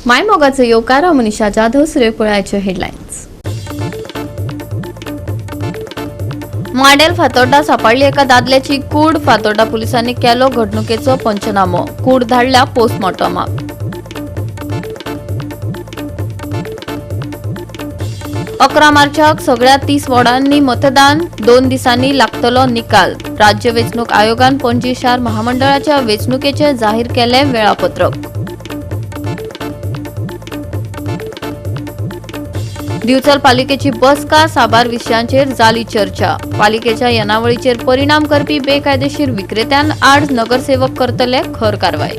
मायमोगाचो येवकार. हांव मनीषा Jadhav. सुरेखपळाच्यो headlines. Model Fatorda सापडली एका दादल्याची कूड. फातोर्डा पुलिसांनी केलो घडणुकेचो पंचनामो. कूड धाडल्या पोस्टमॉर्टमाक. 11 मार्चाक सगळ्या 30 वॉर्डांनी मतदान. 2 दिसांनी लागतलो निकाल. राज्य वेंचणूक आयोगान पणजी शार महामंडळाच्या वेंचणुकेचे जाहीर केले वेळापत्रक. दिवचल पालिकेची बसका. साबार विशयांचेर जाली चर्चा. पालिकेच्या येणावळीचेर परिणाम करपी बेकायदेशीर विक्रेत्यांआड नगरसेवक करतले खर कारवाय.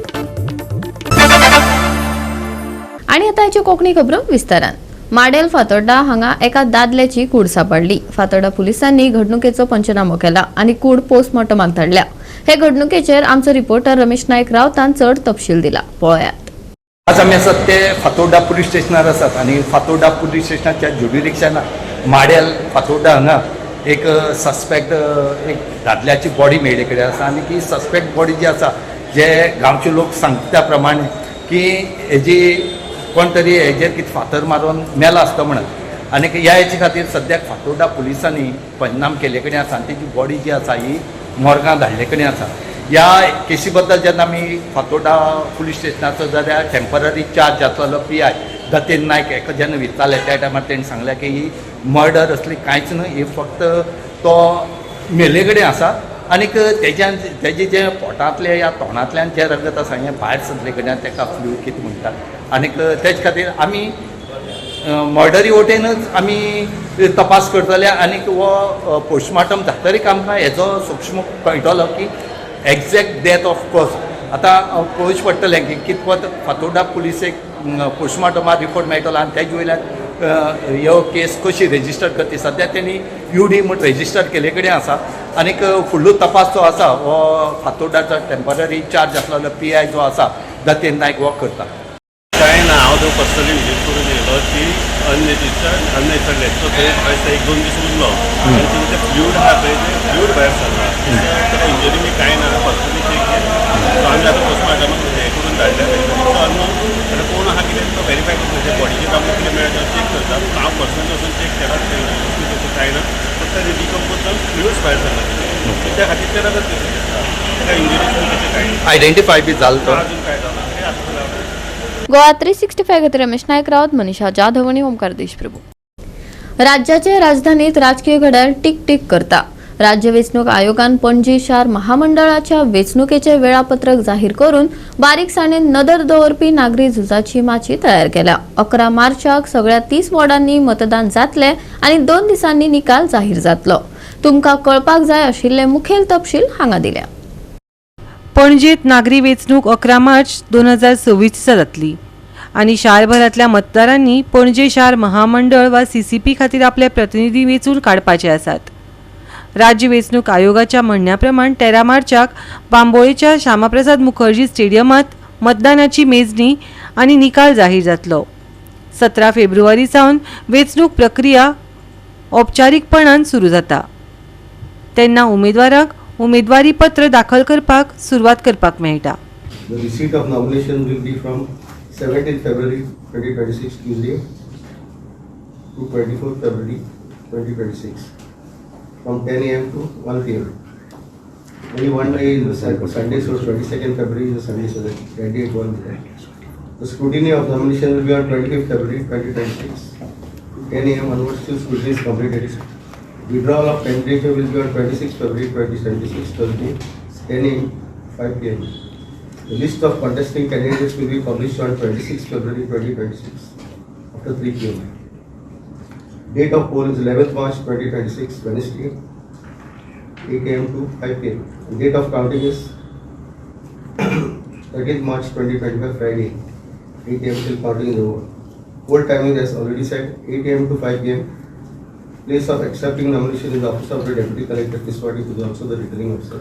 आणि आता हाच्यो कोंकणी खबरो विस्तारान. माडेल फातोर्डा हांगा एका दादल्याची कूड सापडली. फातोर्डा पुलिसांनी घडणुकेचो पंचनामो केला आनी कूड पोस्टमॉर्टमाक धाडल्या. हे घडणुकेचेर आमचो रिपोर्टर रमेश नायक रावतान चड तपशील दिला, पळयात. आज आमी आसात ते फातोर्डा पुलीस स्टेशनार आसात आनी फातोर्डा पुलीस स्टेशनाच्या ज्युरिडिक्शनात माडेल फातोर्डा हांगा एक सस्पेक्ट, एक दादल्याची बॉडी मेळ्ळे कडेन आसा. आनी ती सस्पेक्ट बॉडी जी आसा, जे गांवचे लोक सांगता त्या प्रमाणे की हेजी कोण तरी हेजेर कितें फातर मारून मेला आसता म्हणून. आनी ह्या हेचे खातीर सद्याक फातोर्डा पुलिसांनी पंचनाम केल्ले कडेन आसा आनी तेजी बॉडी जी आसा ही मोर्गां धाडले कडेन आसा. ह्या केसी बद्दल जेन्ना आमी फातोर्डा पुलीस स्टेशनाचो जाल्यार टेंपररी चार्ज आसलेलो पीआय दतेन नायक हेका जेन्ना विचारलें, त्या टायमार तेणें सांगलें की ही मर्डर असली कांयच न्हय, ही फक्त तो मेले कडेन आसा आनीक तेज्यान तेजे जे पोटांतलें या तोंडांतल्यान जें रगत आसा हें भायर सरले कडल्यान तेका फ्लू कितें म्हणटात. आनीक तेज खातीर आमी मर्डरी वटेनच आमी तपास करतले आनीक हो पोस्टमार्टम जातरीक आमकां हेजो सूक्ष्म कळटलो की एग्जॅक्ट डेथ ऑफ कॉज आतां पळोवचें पडटलें की कितपत फातोर्डा पुलिसेक पोस्टमार्टमार रिपोर्ट मेळटलो आनी तेजे वयल्यान ह्यो केस कशी रेजिस्टर करतली. सद्या तेणी युडी म्हूण रेजिस्टर केले कडेन आसा आनीक फुडलो तपास जो आसा हो फातोर्डाचो टेंपररी चार्ज आसलेलो पीआय जो आसा दतेन नायक हो करता. कांय ना, हांव थंय पर्सनली विजीट करून येयलो की अननेचर डेथ. तो थंय म्हाका दिसता एक दोन दीस उरलो आनी तेजें तें फ्लूड आहा पळय, तें फ्लूड भायर सरला. ताका इंजरी बी कांय ना. पर्सनली चॅक केलें. सो आमी आतां पोस्टमार्टमाक हें करून धाडल्या. सो अननोन आतां कोण आहा कितें तो वेरीफाय करून ते बॉडीचेर आमकां कितें मेळटा चॅक करता. पूण हांव पर्सनली वचून चॅक केला, तशें कांय ना. फक्त ते डिकम्पोज जावन फ्लुइड्स भायर सरला तेजें, त्या खातीर ते रगत कशें दिसता. ताका इंजरीज बी तशें कांय ना. आयडेंटिफाय बी जालो तो? अजून कांय जावना तें आतां जावना. गोवा 365 खातीर रमेश नायक रावत, मनीषा जाधव आनी ओमकार देशप्रभू. राज्याचे राजधानीत राजकीय घड्याळ टीक टीक करता. राज्य वेंचणूक आयोगान पणजी शार महामंडळाच्या वेंचणुकेचे वेळापत्रक जाहीर करून बारीकसाणेन नदर दवरपी नागरी झुजाची माची तयार केल्या. 11 मार्चाक सगळ्या 30 वॉर्डांनी मतदान जातले आनी 2 दिसांनी निकाल जाहीर जातलो. तुमकां कळपाक जाय आशिल्ले मुखेल तपशील हांगा दिल्या. पणजेत नागरी वेंचणूक 11 मार्च 2026 दिसा जातली आनी शारभरांतल्या मतदारांनी पणजे शार महामंडळ वा सीसीपी खातीर आपले प्रतिनिधी वेंचून काडपाचे आसात. राज्य वेंचणूक आयोगाच्या म्हणण्या प्रमाण 13 मार्चाक बांबोळेच्या श्यामाप्रसाद मुखर्जी स्टेडियमात मतदानाची मेजणी आनी निकाल जाहीर जातलो. 17 फेब्रुवारी सावन वेंचणूक प्रक्रिया औपचारीकपणान सुरू जाता. तेन्ना उमेदवारांक उमेदवारी पत्र दाखल करपाक सुरवात करपाक मेळटा. The receipt of nomination will be from 17 February 2026, Tuesday, to 24 February 2026 from 10 a.m. to 1 p.m. Only one day is the Sunday, so 22nd February is a Sunday, so that date won't be there. The scrutiny of nomination will be on 25th February 2026, 10 a.m. onwards till scrutiny is completed. Withdrawal of candidature will be on 26th February 2026, Thursday, 10 a.m. 5 p.m. The list of contesting candidates will be published on 26 February 2026 after 3 p.m. Date of poll is 11th March 2026, Wednesday, 8 a.m. to 5 p.m. Date of counting is 13th March 2025, Friday, 8 a.m. till counting is over. Poll timing, as already said, 8 a.m. to 5 p.m. Place of accepting nomination is the office of the Deputy Collector, Tiswadi, who is also the returning officer.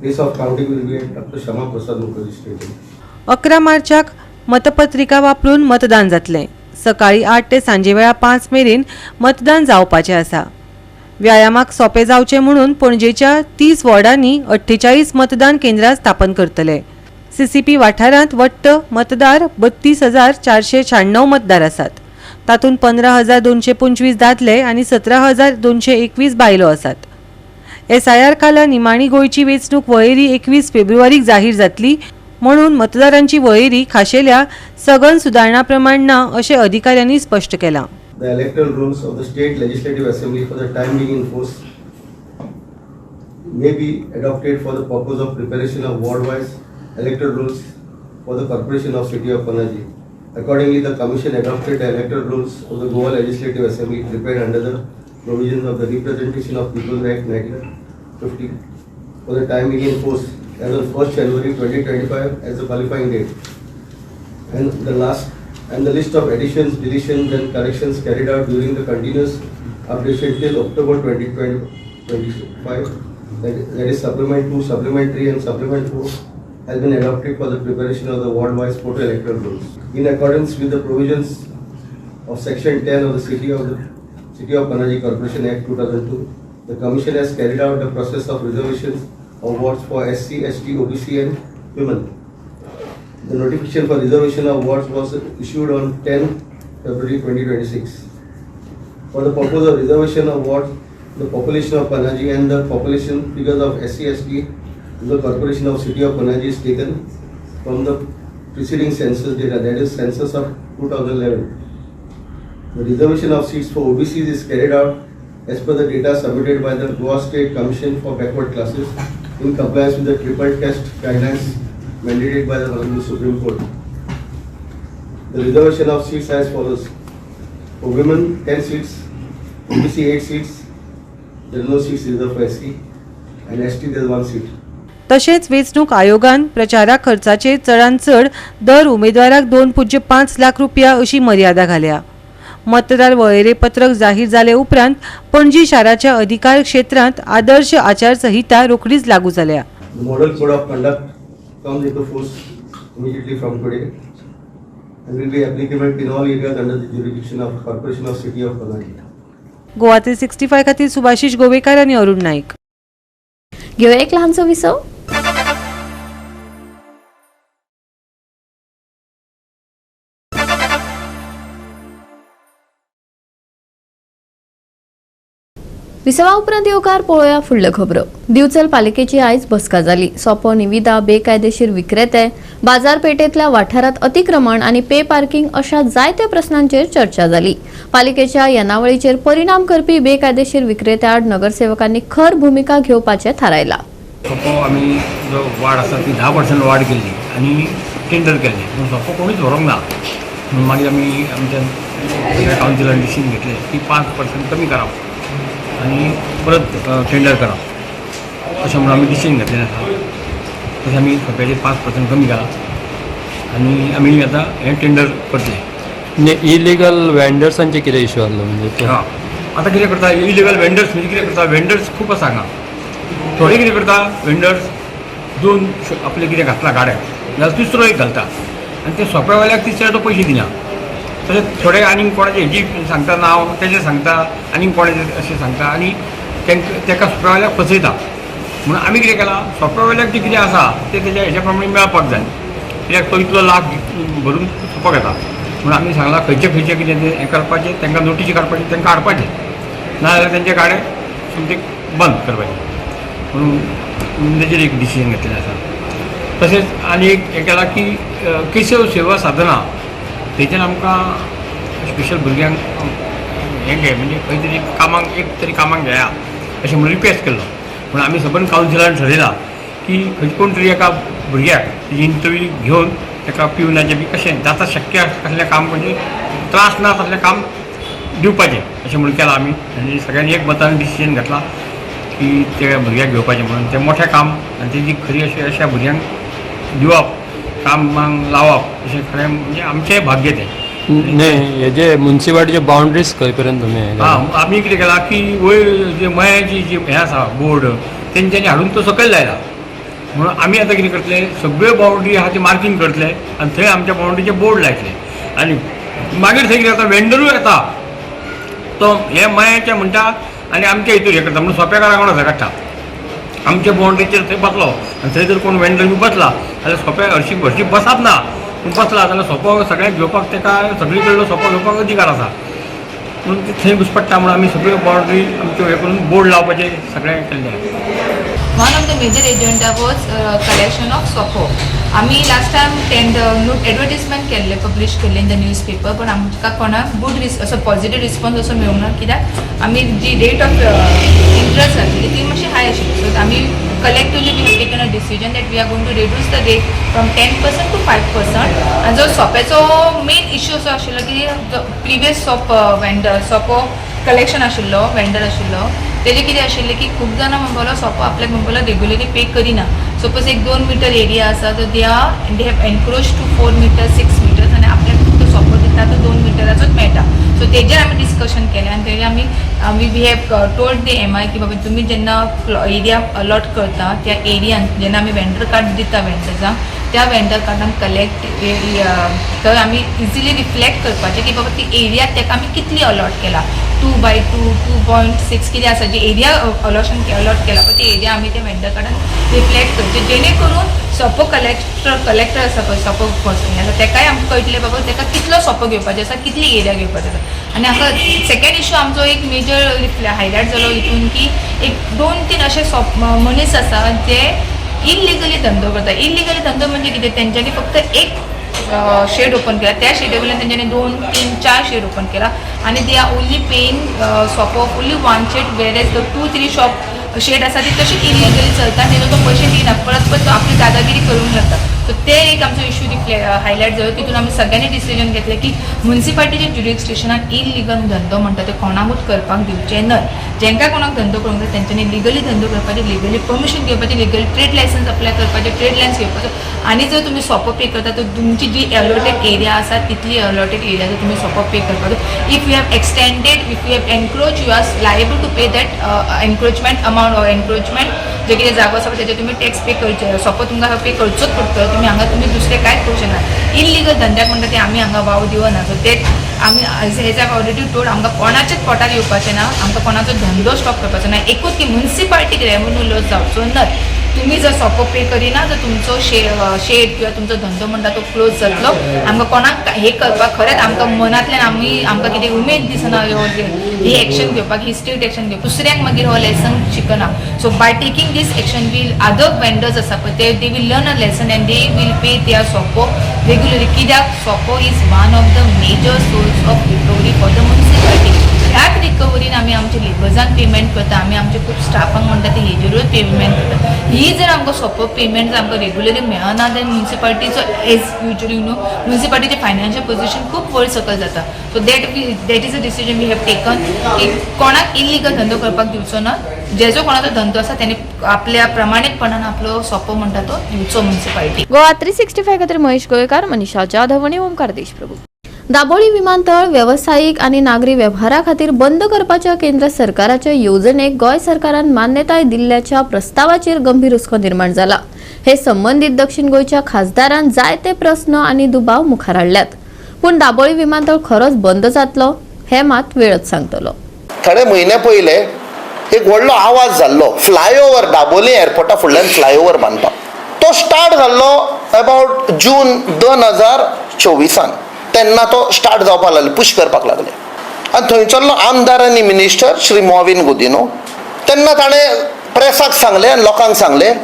Place of counting will be at Dr. Shama Prasad Mukherjee Stadium. 11 मार्चाक मतपत्रिका वापरून मतदान जातलें. सकाळी 8 ते सांजे वेळा 5 मेरेन मतदान जावपाचें आसा. व्यायामाक सोंपें जावचें म्हणून पणजेच्या 30 वॉर्डांनी 48 मतदान केंद्रां स्थापन करतले. सीसीपी वाठारांत वट्ट मतदार 32,496 मतदार आसात. तातूंत 15,225 दादले आनी 17,221 बायलो आसात. एसआयआर खाला निमाणी गोंयची वेंचणूक वळेरी 21 फेब्रुवारीक जाहीर जातली म्हणून मतदारांची वळेरी खाशेल्या सघन सुदारणा प्रमाण ना अशें अधिकाऱ्यांनी स्पश्ट केलां. The electoral rules of the State Legislative Assembly for the time being in force may be adopted for the purpose of preparation of ward-wise electoral rules for the Corporation of City of Panaji. Accordingly, the Commission adopted the electoral rules of the Goa Legislative Assembly prepared under the provisions of the Representation of People Act 1950 for the time being in force as of 1st January 2025 as the qualifying date. And the list of additions, deletions and corrections carried out during the continuous updation till October 2025, that is supplement 2, supplement 3 and supplement 4 has been adopted for the preparation of the ward-wise photo electoral rolls. In accordance with the provisions of Section 10 of the City of Panaji Corporation Act 2002, the Commission has carried out the process of reservations of wards for SC, ST, OBC and women. The notification for reservation of wards was issued on 10 February 2026. For the purpose of reservation of wards, the population of Panaji and the population figures of SC, ST to the Corporation of City of Panaji is taken from the preceding census data, that is census of 2011. The reservation of seats for OBCs is carried out as per the data submitted by the Goa State Commission for Backward Classes in compliance with the triple test guidelines mandated by the Honorable Supreme Court. The reservation of seats as follows: for women 10 seats, OBC 8 seats, there are no seats reserved for SC, and ST there is 1 seat. तशेंच वेंचणूक आयोगान प्रचारा खर्चाचेर चडांत चड दर उमेदवाराक 2.5 लाख रुपया अशी मर्यादा घाल्या. मतदार वळेरे पत्रक जाहीर जाले उपरांत पणजी शाराच्या अधिकार क्षेत्रांत आदर्श आचारसंहिता रोखडीच लागू जाल्या. The model code of conduct comes into force immediately from today and will be applicable in all areas under the jurisdiction of Corporation of City of Panaji. Goa 365 खातीर सुभाषिश गोवेकार आणि अरुण नाईक. घेऊया एक लहानसं विसव. विसवा उपरांत येवकार पळोवया फुडल्यो खबरो. दिवचल पालिकेची आयज बसका जाली. सोपो निविदा, बेकायदेशीर विक्रेते, बाजारपेठेतल्या वाठारात अतिक्रमण आनी पे पार्किंग अशा जायत्या प्रस्नांचेर चर्चा जाली. पालिकेच्या येणावळीचेर परिणाम करपी बेकायदेशीर विक्रेत्याआड नगरसेवकांनी खर भूमिका घेवपाचें थारायलां. सोपो आमी जो वाड आसा ती 10% वाड केल्ली आनी टेंडर केल्लें, पूण सोपो कोणूच व्हरूंक ना. म्हणून मागीर आमी आमच्या सगळ्या कावन्सिलान डिसिजन घेतलें की 5% कमी करप आनी परत टेंडर करप अशें म्हणून आमी डिसिजन घेतलेलें आसा. तशें आमी सोप्याचेर 5% कमी केलां आनी आमी आतां हें टेंडर करतले. म्हणजे इलिगल वेंडर्सांचे कितें इशू आहलो म्हणजे? हां, आतां कितें करता इलिगल वेंडर्स म्हणजे कितें करता, वेंडर्स खूब आसा हांगा. थोडे कितें करता वेंडर्स दोन आपले कितें घातला गाड्याक जाल्यार तिसरो एक घालता आनी ते सोंप्यावाल्याक तिसऱ्या तो पयशे दिना. तशें थोडे आनीक कोणाचे हेजी सांगता नांव तेजें सांगता, आनीक कोणाचें अशें सांगता आनी तेंकां तेका सोंप्यावाल्याक फसयता. म्हणून आमी कितें केलां, सोंप्यावाल्याक जें कितें आसा तें तेज्या हेज्या प्रमाणे मेळपाक जाय, कित्याक तो इतलो लाख भरून सोंपोक येता. म्हणून आमी सांगलां खंयचे खंयचे कितें तें हें करपाचें, तांकां नोटीशी काडपाची, तांकां हाडपाचें, नाजाल्यार तेंचे गाडे सोमतें बंद करपाचें. म्हणून तेजेर एक डिसिजन घेतलेलें आसा. तशेंच आनी एक हें केलां की केशव सेवा साधना थंयच्यान आमकां स्पेशल भुरग्यांक हें घे म्हणजे खंय तरी कामाक एक तरी कामाक घेया अशें म्हणून रिक्वेस्ट केल्लो. पूण आमी सबंद कावन्सिलान ठरयलां की खंय कोण तरी एका भुरग्याक तेजी इंटरव्यू घेवन ताका पिवनाचें बी कशें जाता शक्य आसलें काम म्हणजे त्रास ना तसलें काम दिवपाचें अशें म्हणून केलां आमी. आनी सगळ्यांनी एक मतान डिसिजन घेतलां की त्या भुरग्याक घेवपाचें म्हणून तें मोठें काम आनी तेजी खरी अशें अशा भुरग्यांक दिवप कामाक लावप अशें खरें म्हणजे आमचें भाग्य तें. न्ही हेजे मुन्सिपालिटीचे बाउंड्रीज खंय पर्यंत तुमी हें हां, आमी कितें केलां की वयर जे मयाची जी हें आसा बोर्ड तेंच्यांनी हाडून तो सकयल लायला. म्हणून आमी आतां कितें करतले, सगळ्यो बाउंड्री आहा ती मार्कींग करतले आनी थंय आमच्या बाउंड्रीचे बोर्ड लायतले. आनी मागीर थंय कितें जाता, वेंडरूय येता तो हे मयाचे म्हणटा आनी आमच्या हितूर हें करता म्हणून सोंपेकारां वांगडा झगडटा. आमच्या बाउंड्रीचेर थंय बसलो आनी थंय जर कोण वेंडर बी बसला जाल्यार सोंपे हरशीं हरशीं बसप ना, पूण बसला जाल्यार सोंपो सगळ्याक घेवपाक तेका सगळी कडलो सोंपो घेवपाक अधिकार आसा. म्हणून ते थंय घुसपडटा म्हणून आमी सगळ्यो बाउंड्री आमच्यो हें करून बोर्ड लावपाचें सगळें केल्लें आसा. One of the major agenda was collection of सोपो. आमी लास्ट टायम टेंडर एडवर्टीजमेंट केल्ले, पब्लीश केल्ले इन the news paper, पण आमकां कोणाक गुड रिस असो पॉझिटीव रिस्पॉन्स असो मेळूंक ना, कित्याक आमी जी रेट ऑफ इंट्रस्ट आसली ती मातशी हाय आशिल्ली. सो आमी collectively we have taken a decision that we are going to reduce the rate from 10% to 5%. आनी जो सोप्याचो मेन इश्यू असो आशिल्लो की जो प्रिवियस सोप वेंडर सोपो कलेक्शन आशिल्लो वेंडर आशिल्लो, तेजे कितें आशिल्लें की खूब जाणां म्हणपालो सोपो आपल्याक म्हणपालो रेगुलरली पे करिना. सपोज एक 2 मिटर एरिया आसा, तर they have encroach to 4 meter, 6 meters आनी आपल्याक तो सोपो दिता तो 2 मिटराचोच मेळटा. सो तेजेर आमी डिस्कशन केलें आनी तेजेर आमी आमी we have told the MI की बाबा तुमी जेन्ना एरिया अलॉट करता, त्या एरियान जेन्ना आमी वेंडर कार्ड दिता वेंडर्सांक, त्या वेंडर कार्डान कलेक्ट थंय आमी इजिली रिफ्लेक्ट करपाचें की बाबा ती एरिया तेका आमी कितली अलॉट केला, 2 बाय 2, 2.6 कितें आसा, जी एरिया अलॉशन अलॉट केला पळय, ती एरिया आमी त्या वेंडर कार्डान रिफ्लेक्ट करचे, जेणे करून सोपो कलेक्टर आसा पळय, सोपो पर्सन आसा, तेकाय आमकां कळटलें बाबा तेका कितलो सोपो घेवपाचो आसा, कितली एरिया घेवपाची आसा. आनी हांगा सेकंड इशू आमचो एक मेजर हायलायट जालो हितून की एक दोन तीन अशे सोप मनीस आसा जे इलिगली धंदो करता. इलिगली धंदो म्हणजे कितें, तेंच्यांनी फक्त एक शेड ओपन केला, त्या शेडी वयल्यान तेंच्यांनी दोन तीन चार शेड ओपन केला आनी they are only paying सोपो of only one shed, whereas the two three shop shed आसा ती तशीच इलिगली चलता आनी तेजो तो पयशे दिना, परत परत तो आपली दादागिरी करूंक लागता. सो ते एक आमचो इशू रिफ्ले हायलायट जालो. तितून आमी सगळ्यांनी डिसिजन घेतलें की मुन्सिपालिटीच्या ज्युरिस्डिक्शनान इलिगल धंदो म्हणटा ते कोणाकूच करपाक दिवचे न्हय. जेंकां कोणाक धंदो करूंक जाय, तेंच्यांनी लिगली धंदो करपाचे, लिगली परमिशन घेवपाचें, लिगल ट्रेड लायसन्स अप्लाय करपाचें, ट्रेड लायन्स घेवपाचो आनी जर तुमी सोपो पे करता तर तुमची जी अलॉटेड एरिया आसा तितली अलॉटेड एरिया जर तुमी सोपो पे करपाचो. If you have extended, if you have encroach, you are liable to pay that encroachment amount or encroachment. जे कितें जागो आसा तेजेर तुमी टॅक्स पे करचे, सोपो तुमकां पे करचोच पडटलो. तुमी हांगा तुमी दुसरें कांयच करूं शकना. इलिगल धंद्याक म्हणटा ते आमी हांगा वाव दिवना. सो ते आमी एज I already told, आमकां कोणाच्याच पोटार येवपाचें ना, आमकां कोणाचो धंदो स्टॉप करपाचो ना. एकूच की मुन्सिपालिटीक रेवन्यू लॉस जावचो न्हय. तुमी जर सोपो पे करिना तर तुमचो शेड किंवा तुमचो धंदो म्हणटा तो क्लोज जातलो. आमकां कोणाक हे करपाक खरेंच आमकां मनांतल्यान आमी आमकां कितें उमेद दिसना ह्यो ही एक्शन घेवपाक, ही स्ट्रिक्ट एक्शन घेवपाक. दुसऱ्यांक मागीर हो लेसन शिकना. So by taking this action will other vendors आसा पळय ते they will learn a lesson and they will pay their सोपो regularly, कित्याक सोपो is one of the major source of recovery for the municipality. ह्याच रिकवरीन आमी आमच्या लेबर्सांक पेमेंट करता, आमी आमच्या खूब स्टाफांक म्हणटा ते हेजेरूच पेमेंट करता. ही जर आमकां सोपो पेमेंट जर आमकां रेगुलरली मेळना, देन मुन्सिपालिटीचो एज युजली you know मुन्सिपालिटीचे financial position खूब वयर सकयल जाता. So that is a decision we have taken की कोणाक इलिगल धंदो करपाक दिवचो ना. जेजो कोणाचो धंदो आसा तेणे आपल्या प्रमाणीकपणान आपलो सोपो म्हणटा तो दिवचो मुन्सिपालिटी. गोवा 365 खातीर महेश गोवेकार, मनीषा जाधव आणि ओमकार देशप्रभू. दाबोळी विमानतळ वेवसायीक आनी नागरी वेव्हारा खातीर बंद करपाच्या केंद्र सरकाराच्या येवजणेक गोंय सरकारान मान्यताय दिल्ल्याच्या प्रस्तावाचेर गंभीर हुस्को निर्माण जाला. हे संबंदीत दक्षिण गोंयच्या खासदारान जायते प्रस्न आनी दुबाव मुखार हाडल्यात, पूण दाबोळी विमानतळ खरोच बंद जातलो हे मात वेळच सांगतलो. थोडे म्हयने पयले एक व्हडलो आवाज जाल्लो, फ्लायओवर, दाबोली एअरपोर्टा फुडल्यान फ्लायओवर बांदपाक. तो स्टार्ट जाल्लो अबावट जून 2024आन. तेन्ना तो स्टार्ट जावपाक लागले, पुश करपाक लागले आनी थंयसरलो आमदार आनी मिनिस्टर श्री मॉविन गुदिनो, तेन्ना ताणें प्रेसाक सांगलें आनी लोकांक सांगलें,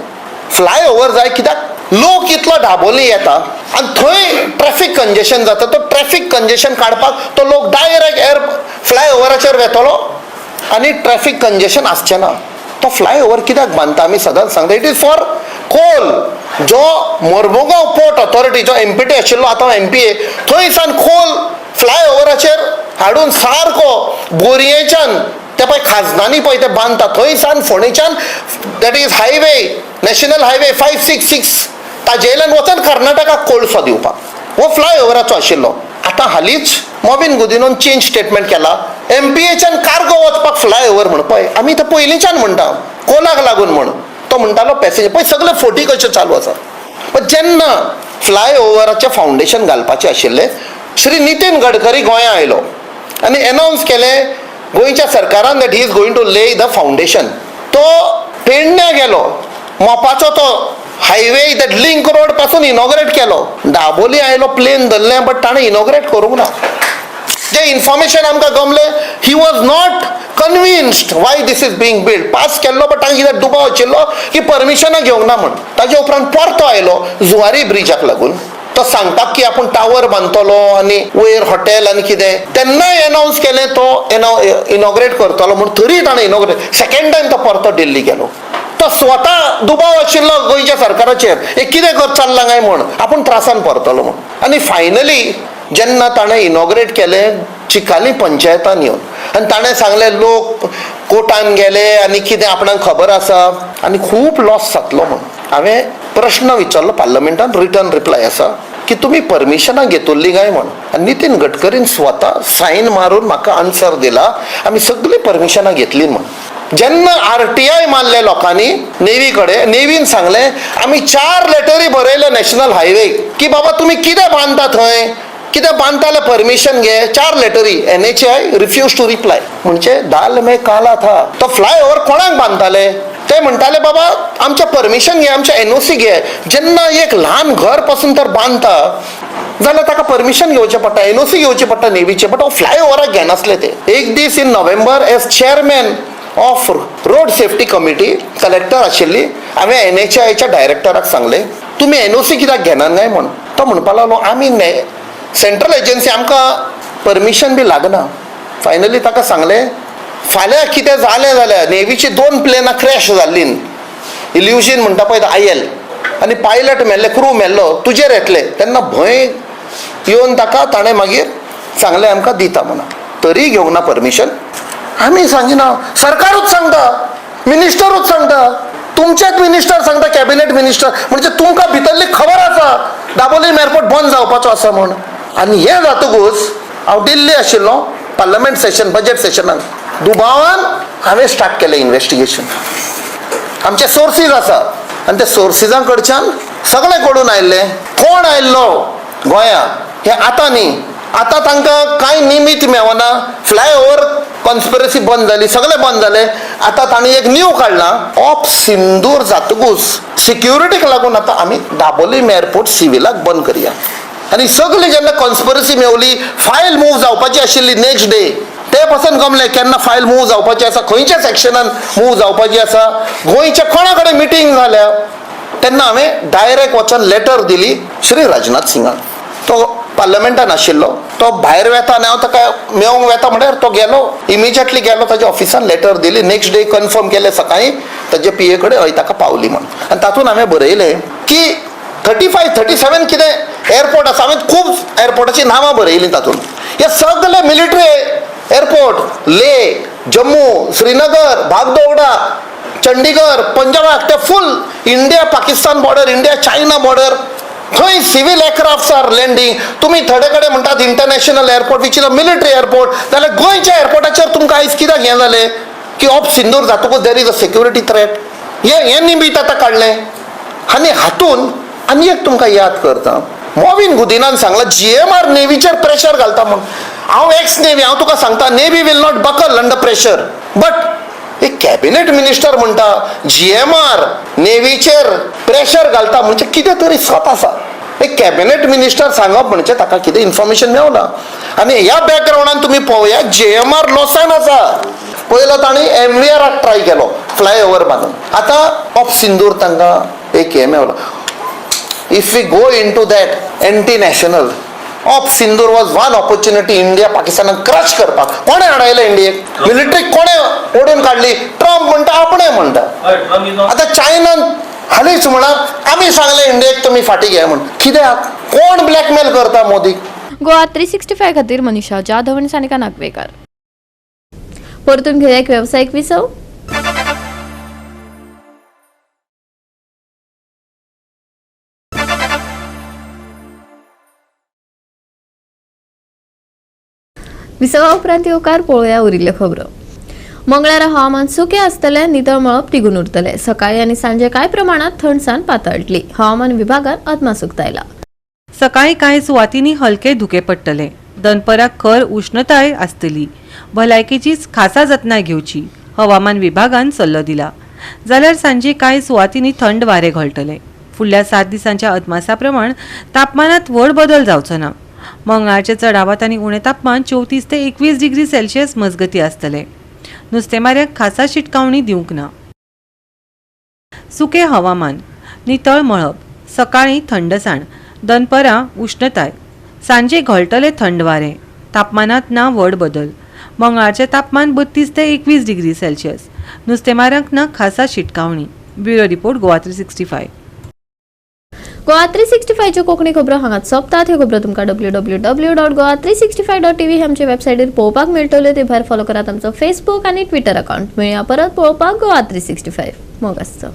फ्लायओवर जाय कित्याक लोक इतलो दाबोली येता आनी थंय ट्रॅफीक कंजेशन जाता. तो ट्रॅफीक कंजेशन काडपाक तो लोक डायरेक्ट एअर फ्लायओवराचेर वेतलो आनी ट्रॅफीक कंजेशन आसचें ना. तो फ्लायओवर कित्याक बांदता, आमी सदांच सांगता, it is for Coal. जो मोर्मुगांव पोर्ट ऑथॉरिटीचो एमपीटी आशिल्लो, आतां एमपीए, थंय सान कोल फ्लायओवराचेर हाडून सारको बोरयेच्यान ते पळय खाजनांनी पळय ते बांदता, थंय सान फोंडेच्यान, that is highway, national highway 566, ताजे वयल्यान वचून कर्नाटकाक कोळसो दिवपाक हो फ्लायओवराचो आशिल्लो. आतां हालींच मॉविन गुदिनोन चेंज स्टेटमेंट केला, एमपीएच्यान कार्गो वचपाक फ्लायओवर म्हण. पळय, आमी ते पयलींच्यान म्हणटा कोलाक लागून म्हण, तो म्हणटालो पॅसेंजर. पळय, सगळे फोटी कशे चालू आसा. पण जेन्ना फ्लायओवराचें फावंडेशन घालपाचें आशिल्लें, श्री नितीन गडकरी गोंया आयलो आनी एनावन्स केलें गोंयच्या सरकारान that he is going to lay the foundation. तो पेडण्या गेलो, मोपाचो तो हायवे that link road पासून इनॉग्रेट केलो. दाबोली आयलो, प्लेन धरलें, बट ताणें इनॉग्रेट करूंक ना. जे इन्फॉर्मेशन आमकां गमलें, he was not convinced why this is being build. Pass केल्लो, बट तांकां कितें दुबाव आशिल्लो की परमिशनां घेवंक ना म्हण. ताजे उपरांत परतो आयलो जुवारी ब्रिजाक लागून, तो सांगता की आपूण टावर बांदतलो आनी वयर हॉटेल आनी कितें. तेन्नाय एनावन्स केलें तो इनॉग्रेट करतलो म्हूण, तरी ताणें इनॉग्रेट. सेकेंड टायम तो परतो दिल्ली गेलो, तो स्वता दुबाव आशिल्लो गोंयच्या सरकाराचेर, हे कितें कर चल्लां काय म्हूण, आपूण त्रासान परतलो म्हूण. आनी फायनली जेन्ना ताणें इनॉग्रेट केलें चिकाली पंचायतान येवन, आनी ताणें सांगलें लोक कोर्टान गेले आनी कितें आपणाक खबर आसा आनी खूब लॉस जातलो म्हूण. हांवें प्रश्न विचारलो पार्लमेंटान, रिटर्न रिप्लाय आसा की तुमी परमिशनां घेतुल्ली काय म्हूण. आनी नितीन गडकरीन स्वता सायन मारून म्हाका आन्सर दिला, आमी सगळीं परमिशनां घेतली म्हूण. जेन्ना आरटीआय मारले लोकांनी नेवी कडेन, नेवीन सांगलें आमी 4 लेटरी बरयले नॅशनल हायवे की बाबा तुमी कितें बांदता थंय, कितें बांदता जाल्यार परमिशन घे. 4 लेटरी, NHAI refuse to reply. म्हणजे दाल में काला था. तो फ्लायओवर कोणाक बांदताले? ते म्हणटाले बाबा आमचें परमिशन घे, आमचें एनओसी घे. जेन्ना एक ल्हान घर पासून तर बांदता जाल्यार ताका परमिशन घेवचें पडटा, एनओसी घेवची पडटा नेवीचें, बट हो फ्लायओवराक घेनासले ते. एक दीस in November as chairman of road safety committee, collector आशिल्ली, हांवें एनएचएआयच्या डायरेक्टराक सांगलें तुमी एनओसी कित्याक घेनात काय म्हूण. तो म्हणपाक लागलो आमी सेंट्रल एजन्सी, आमकां परमिशन बी लागना. फायनली ताका सांगलें फाल्यां कितें जालें जाल्यार नेवीची 2 प्लेनां क्रॅश जाल्लीं, इल्युजन म्हणटा पळय आयल, आनी पायलट मेल्ले, क्रू मेल्लो, तुजेर येतले. तेन्ना भंय येवन ताका ताणें मागीर सांगलें आमकां दिता म्हणून, तरी घेवंक ना परमिशन. आमी सांगिना, सरकारूच सांगता, मिनिस्टरूच सांगता, तुमचेच मिनिस्टर सांगता, कॅबिनेट मिनिस्टर, म्हणजे तुमकां भितरली खबर आसा दाबोलीम एअरपोर्ट बंद जावपाचो आसा म्हूण. आनी हें जातकूच हांव दिल्ली आशिल्लो पार्लमेंट सेशन, बजेट सेशनाक, दुबावान हांवें स्टार्ट केलें इन्वेस्टिगेशन. आमचे सोर्सीज आसा आनी त्या सोर्सिजां कडच्यान सगळें कळून आयिल्लें कोण आयिल्लो गोंया हें. आतां न्ही, आतां तांकां कांय निमित्त मेवना, फ्लायओवर कॉन्स्पिरसी बंद जाली, सगळें बंद जालें. आतां तांणी एक न्यू काडलां, ऑप सिंदूर जातकूच सिक्युरिटीक लागून आतां आमी दाबोलीम एअरपोर्ट सिविलाक बंद करया. आनी सगळी जेन्ना कॉन्स्पिरसी मेवली, फायल मूव जावपाची आशिल्ली नेक्स्ट डे, ते पासून गमले केन्ना फायल मूव जावपाची आसा, खंयच्या सेक्शनान मूव जावपाची आसा, गोंयच्या कोणा कडेन मिटींग जाल्या. तेन्ना हांवें डायरेक्ट वचून लेटर दिली श्री राजनाथ सिंगाक. तो पार्लमेंटान आशिल्लो, तो भायर वेता आनी हांव ताका मेळोंक वेता म्हळ्यार तो गेलो, इमिजिएटली गेलो ताज्या ऑफिसान, लेटर दिली. नेक्स्ट डे कन्फर्म केलें सकाळीं ताजे पी ए कडेन, हय ताका पावली म्हण. आनी तातूंत हांवें बरयलें की 35 37 कितें एअरपोर्ट आसा, हांवें खूब एअरपोर्टाचीं नांवां बरयलीं तातूंत. हे सगळे मिलिटरी एअरपोर्ट, लेह, जम्मू, श्रीनगर, भागदोगडा, चंडीगड, पंजाबाक, ते full India Pakistan border, India China border, थंय सिवील एअरक्राफ्ट्स are landing. तुमी थोडे कडेन म्हणटात international airport which is a military airport, जाल्यार गोंयच्या एअरपोर्टाचेर तुमकां आयज कित्याक हें जालें की ऑप सिंदूर जातकूच there is a security threat. हें निमीत आतां काडलें. आनी हातून आनी एक तुमकां याद करता, मॉविन गुदिनान सांगलां जीएमआर नेवीचेर प्रेशर घालता म्हूण. हांव एक्स नेवी, हांव तुका सांगता navy will not buckle under pressure, but एक कॅबिनेट मिनिस्टर म्हणटा जीएमआर नेवीचेर प्रेशर घालता म्हणजे कितें तरी सत आसा. एक कॅबिनेट मिनिस्टर सांगप म्हणजे ताका कितें इन्फॉर्मेशन मेवला. आनी ह्या बॅकग्रावंडान तुमी पळोवया जीएमआर लॉसान आसा. पयलो तांणी एमवीआराक ट्राय केलो फ्लायओवर बांदून, आतां ऑफ सिंदूर तांकां एक हें मेवलो. If we go into that anti national, Op Sindoor was one opportunity India पाकिस्तानाक क्रश करपाक. कोणें हाडयलें इंडियेक मिलिटरी, कोणें ओडून काडली? ट्रम्प म्हणटा, आपणें म्हणटा. आतां चायनान हालींच म्हणा आमी सांगलें इंडियेक तुमी फाटीं घे म्हण. कित्याक? कोण ब्लॅकमेल करता मोदीक? गोवा 365 खातीर मनीषा जाधव आनी सानिका नागवेकार. परतून घेवया एक वेवसायीक विसव. विसवा उपरांत येवकार पळोवया उरिल्ल्यो खबरो. मंगळारा हवामान सुकें आसतलें, नितळ मळब तिगून उरतलें. सकाळी आनी सांजे कांय प्रमाणात थंडसाण पातळटली. हवामान विभागान अदमास उक्तायला. सकाळी कांय सुवातींनी हलके धुके पडटले. दनपराक खर उष्णताय आसतली. भलायकेची खासा जतनाय घेवची, हवामान विभागान सल्लो दिला. जाल्यार सांजे कांय सुवातींनी थंड वारें घोळटलें. फुडल्या 7 दिसांच्या अदमासा प्रमाण तापमानात व्हड बदल जावचो ना. मंगळारचें चडावत आनी उणें तापमान 34 ते 21 डिग्री सेल्सियस मजगती आसतलें. नुस्तेमाऱ्यांक खासा शिटकावणी दिवंक ना. सुकें हवामान, नितळ मळब, सकाळीं थंडसाण, दनपरां उश्णताय, सांजे घोळटलें थंड वारें. तापमानात ना व्हड बदल. मंगळारचें तापमान 32 ते 21 डिग्री सेल्सियस. नुस्तेमाऱ्यांक ना खासा शिटकावणी. Bureau report, Goa 365. Goa 365च्यो Konkani खबरो हांगाच सोंपतात. ह्यो खबरो तुमकां www.goa365.tv हे आमचे वेबसायटीर पळोवपाक मेळटल्यो. ते भायर फॉलो करात आमचो फेसबूक आनी ट्विटर अकाउंट. मेळया परत पळोवपाक गोवा 365. मोग आसचो.